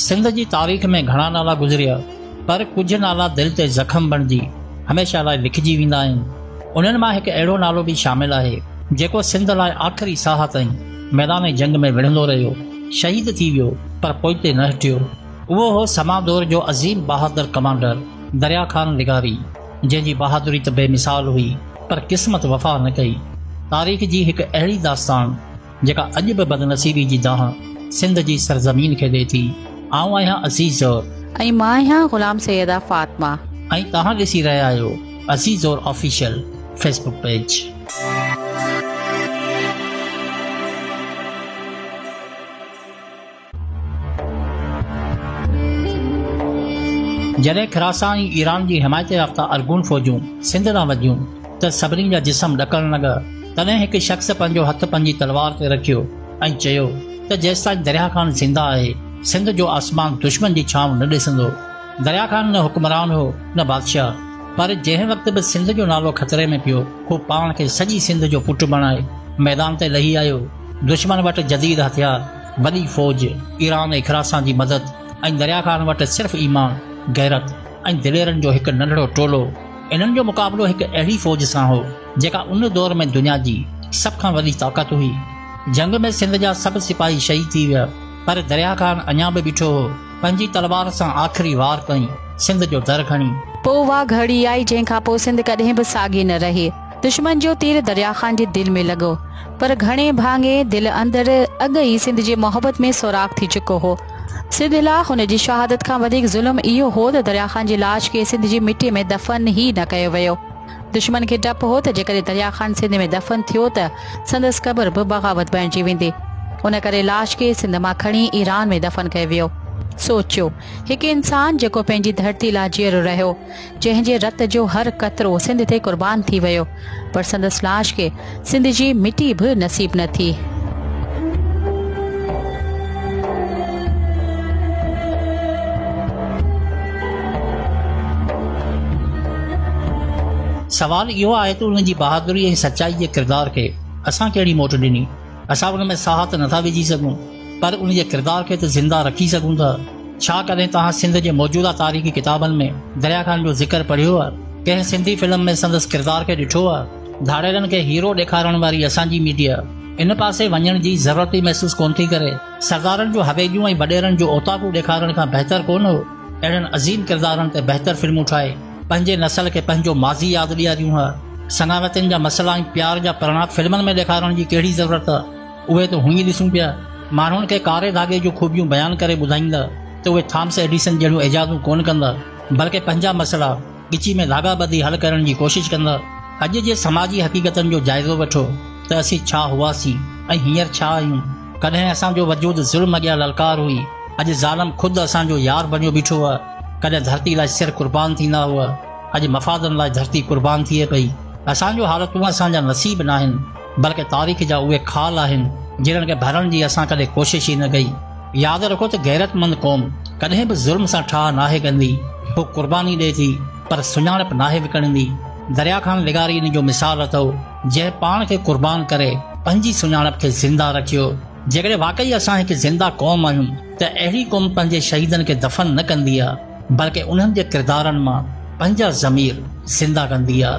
سنڌ جي تاريخ ۾ گهڻا نالا گذريا، پر ڪجهه نالا دل تي زخم بڻجي هميشه لاء لکجي ويندا آهن. انهن مان هڪ اهڙو نالو به شامل آهي، جيڪو سنڌ لاء آخري ساهه تائين ميدان جنگ ۾ وڙهندو رهيو، شهيد ٿي ويو، پر پوئتي نه هٽيو. اهو هو سما دور جو عظيم بهادر ڪمانڊر دريا خان لغاري، جنهن جي بهادري ته بي مثال هئي، پر قسمت وفا نه ڪئي. تاريخ جي هڪ اهڙي داستان، جيڪا اڄ به بدنصيبي جي دانهن سنڌ جي سرزمين کي ڏئي ٿي. آئون آهيان عزيز زور. ۽ مان آهيان غلام سيده فاطمه. ۽ توهان ڏسي رهيا آهيو Aziz Zor official Facebook page. جڏهن خراسان ۽ ايران جي حمايت يافته ارغون فوجون سنڌ ڏانهن وڌيون ته سڀني جا جسم ڏڪڻ لڳا. تڏهن هڪ شخص پنهنجو هٿ پنهنجي تلوار تي رکيو ۽ چيو ته جيستائين دريا خان زنده آهي، سنڌ جو آسمان دشمن جي ڇانو نه ڏسندو. دريا خان نه حڪمران هو نه بادشاهه، پر جنهن وقت به سنڌ جو نالو خطري ۾ پيو، هو پاڻ کي سڄي سنڌ جو پٽ بڻائي ميدان تي لهي آيو. دشمن وٽ جديد هٿيار، وڏي فوج، ايران ۽ خراسان جي مدد ۽ دريا خان وٽ صرف ايمان، غيرت ۽ دليرن جو هڪ ننڍڙو ٽولو. انهن جو مقابلو هڪ اهڙي فوج سان هو، جيڪا ان دور ۾ دنيا جي سڀ کان وڏي طاقت هئي. جنگ ۾ سنڌ جا سڀ سپاهي شهيد ٿي ويا، پر دريا خان اڃا به بيٺو هو. پنهنجي تلوار سان آخري وار ڪئي، سنڌ جو در کڻي. پوء اها گهڙي آئي، جنهن کان پوء سنڌ ڪڏهن به ساڳي نه رهي. دشمن جو تير دريا خان جي دل ۾ لڳو، پر گهڻي ڀاڱي دل اندر اڳ ئي سنڌ جي محبت ۾ سوراخ ٿي چڪو هو. سنڌ لاء هن جي شهادت کان وڌيڪ ظلم اهو هو ته دريا خان جي لاش کي سنڌ جي مٽيء ۾ دفن ئي نه ڪيو ويو. دشمن کي ڊپ هو ته جيڪڏهن دريا خان سنڌ ۾ دفن ٿيو ته سندس قبر به بغاوت بڻجي ويندي. ان ڪري لاش کي سنڌ مان کڻي ايران ۾ دفن ڪيو ويو. سوچيو، هڪ انسان جيڪو پنهنجي ڌرتي لاء جيئرو رهيو، جنهن جي رت جو هر قطرو سنڌ تي قربان ٿي ويو پر سندس لاش کي سنڌ جي مٽي به نصيب نه ٿي. سوال اهو آهي ته ان جي بهادري ۽ سچائي جي ڪردار کي اسان ڪهڙي موٽ ڏني؟ اسان ان ۾ ساهه ته نٿا وجهي سگهون پر ان جي ڪردار کي ته زنده رکي سگهون ٿا. ڇا ڪڏهن توهان سنڌ جي موجوده تاريخي ڪتابن ۾ دريا خان جو ذڪر پڙهيو آهي؟ ڪنهن سنڌي فلم ۾ سندس ڪردار کي ڏٺو آهي؟ ڌاڙيلن کي هيرو ڏيکارڻ واري اسان جي ميڊيا ان پاسي وڃڻ جي ضرورت ئي محسوس ڪونه ٿي ڪري. سردارن جون حويليون ۽ وڏيرن جون اوطاقون ڏيکارڻ کان بهتر ڪونه هو اهڙن عظيم ڪردارن تي بهتر فلمون ٺاهي پنهنجي نسل کي پنهنجو ماضي ياد ڏياريون ها. سڱاوتين جا مسئلا ۽ پيار جا پرڻا فلمن ۾ ڏيکارڻ جي ڪهڙي ضرورت آهي؟ اهي ته هونئن ئي ڏسون پيا. ماڻهن کي ڪاري ڌاڳي جون خوبيون بيان ڪري ٻڌائيندا ته اهي ٿامس ايڊيسن جهڙيون ايجادون ڪونه ڪندا، بلڪه پنهنجا مسئلا ڳچي ۾ ڌاڳا ٻڌي حل ڪرڻ جي ڪوشش ڪندا. اڄ جي سماجي حقيقتن جو جائزو وٺو ته اسين ڇا هئاسين ۽ هينئر ڇا آهيون. ڪڏهن اسان جو وجود ظلم اڳيان للڪار هئي، اڄ ظالم خود اسان جو يار بڻيو بيٺو آهي. ڪڏهن ڌرتي لاء سر قربان ٿيندا هئا، اڄ مفادن لاء ڌرتي قربان ٿئي پئي. اسان جون حالتون اسان جا نصيب ناهن. بلڪه تاريخ جا اهي خال آهن، جنھن کي ڀرڻ جي اسان ڪڏهن ڪوشش ئي نه ڪئي. ياد رکو ته غيرتمند قوم ڪڏهن به ظلم سان ٺاهه ناهي ڪندي، هو قرباني ڏئي ٿي، پر سڃاڻپ ناهي وڪڻندي. دريا خان لغاري ان جو مثال اٿئو، جنهن پاڻ کي قربان ڪري پنهنجي سڃاڻپ کي زنده رکيو. جيڪڏهن واقعي اسان هڪ زنده قوم آهيون ته اهڙي قوم پنهنجي شهيدن کي دفن نه ڪندي آ، بلڪه انهن جي ڪردارن مان پنهنجا ضمير زنده ڪندي آ.